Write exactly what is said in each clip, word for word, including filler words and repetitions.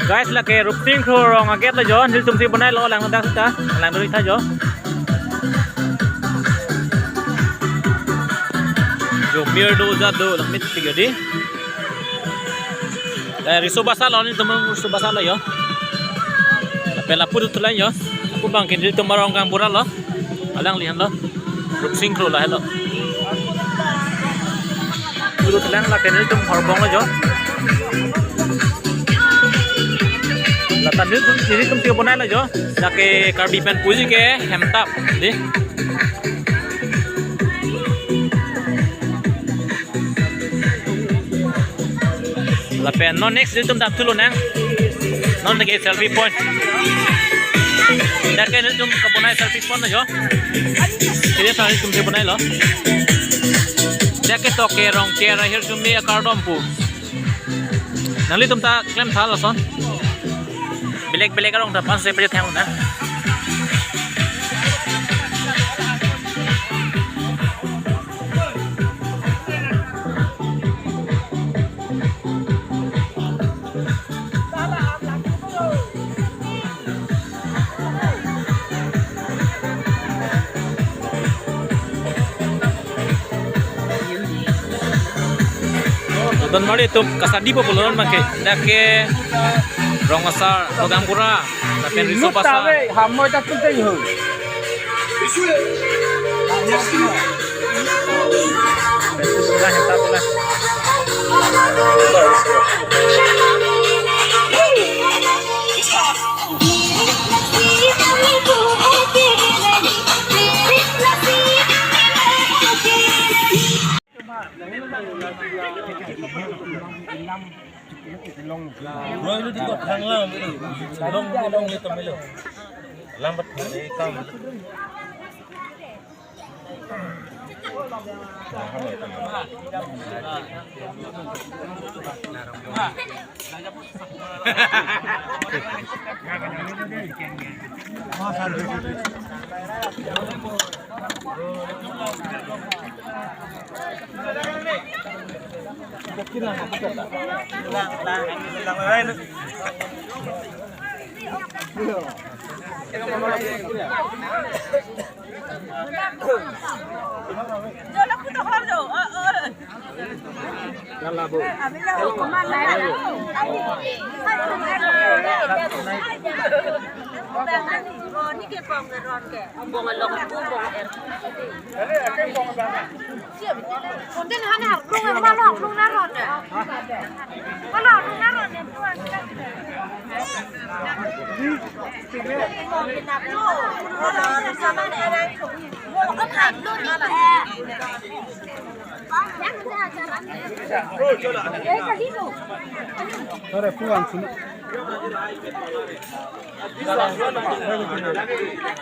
Guys, lake Rupsing Kro arong a-gate lo jo, nelitum si bonai lo, lang dak ta, lang duri tha jo. Jo mir do ja do, lang mit tiga di. Eh, riso basa lo, nelitum riso basa lo jo. Lapen lapu do tulang jo. Lapu abang ke nelitum arong gaonbura lo. Alanglihan lo. Rupsing Kro lahelo. Pulo telang lapen nelitum horbong lo jo. Lata nelitum, nelitum si bonai lo jo. Lake Karbi pen puji ke hemtap. Di. Lapen non next nelitum dam thulo nang. Non lake selfie point. Dak ke nelitum kabonai selfie point lo jo. Kiri sa nelitum si bonai lo. Dak ke toke Rongker ahirjume akardom pu. Nanglitum ta klem tha lason. Belek belek arong ta pan se pajut thang na. Don mari tum kasadi po pulon mangke. Dak ke rong asar, rong gaonbura, lapen riso basa. Hamoi ta tum teng ho.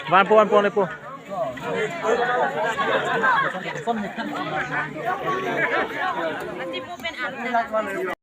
Van po, van po, van po.